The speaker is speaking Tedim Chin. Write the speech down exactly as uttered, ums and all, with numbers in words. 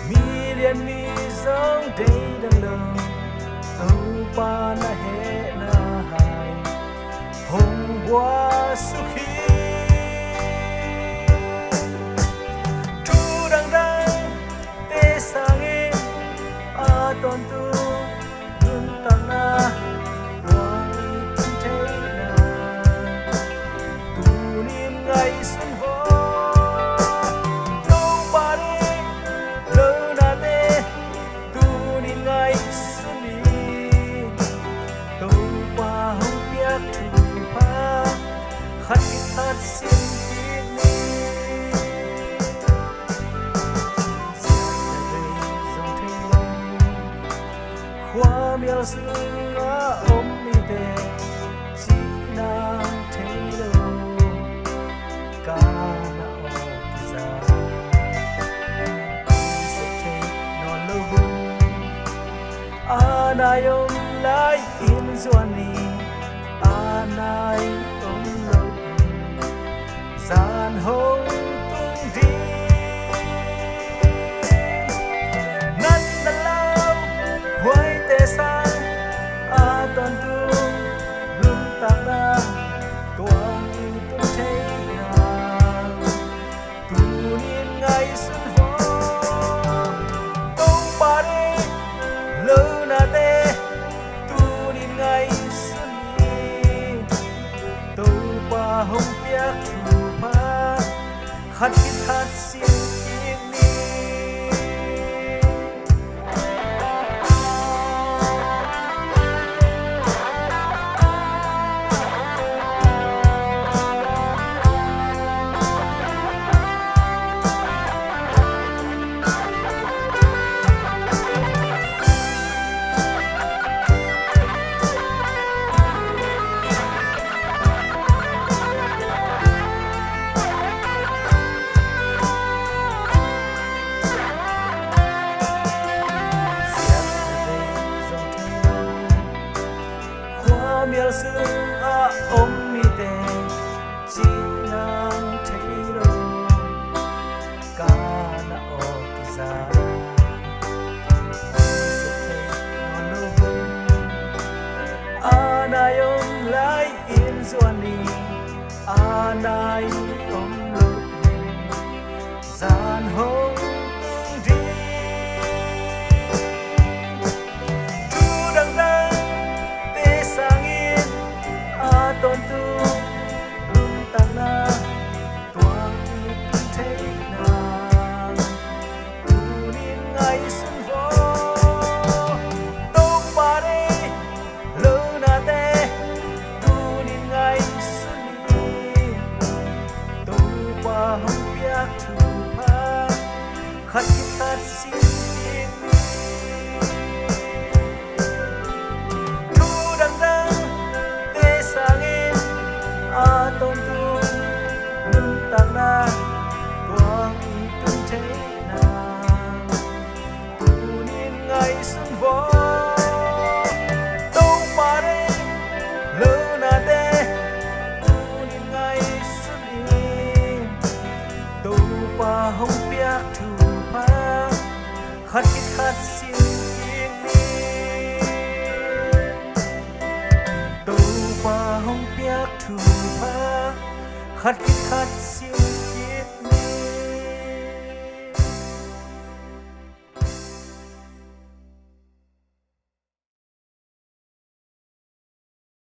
Milian mi zong deih dang lo, Topa na hehna hai hong buaisuk hi. Thu dangdangte sangin a tawntung nuntakna tuang i tun theihna tunin ngaihsun vo. Topa deih lonate tunin ngaihsun in, Topa hong piak thupha khat khit khat sin kik ni. Ziate vei zong thei lo, khuamial sungah om mite cih nang thei lo, ka na awk kiza. Sep thei nawn lo hun, a nai om lai in zuan ni, a nai om lo hun, zan hong tung ding. Natna lau huaite sang a tawntung nuntakna tuang i tun theihna tunin ngaihsun vo. Topa deih lonate tunin ngaihsun in, Topa hong piak thupha khat khit khat sin kik ni. Khuamial sungah om mite cih nang thei lo, ka na awk kiza. Sep thei nawn lo hun, a nai om lai in zuan ni, a nai om lo hun, zan hong tung ding. Thu dangdangte sangin a tawntung nuntakna tuang i tun theihna tunin ngaihsun vo. Topa deih lonate tunin ngaihsun in, Topa hong piak thupha khat khit khat sin kik ni. Thu dangdangte sangin a tawntung nuntakna tuang i tun theihna tunin ngaihsun vo. Topa deih lonate tunin ngaihsun in, Topa hong piak thupha khat khit khat sin kik ni. Topa hong piak thupha khat khit khat sin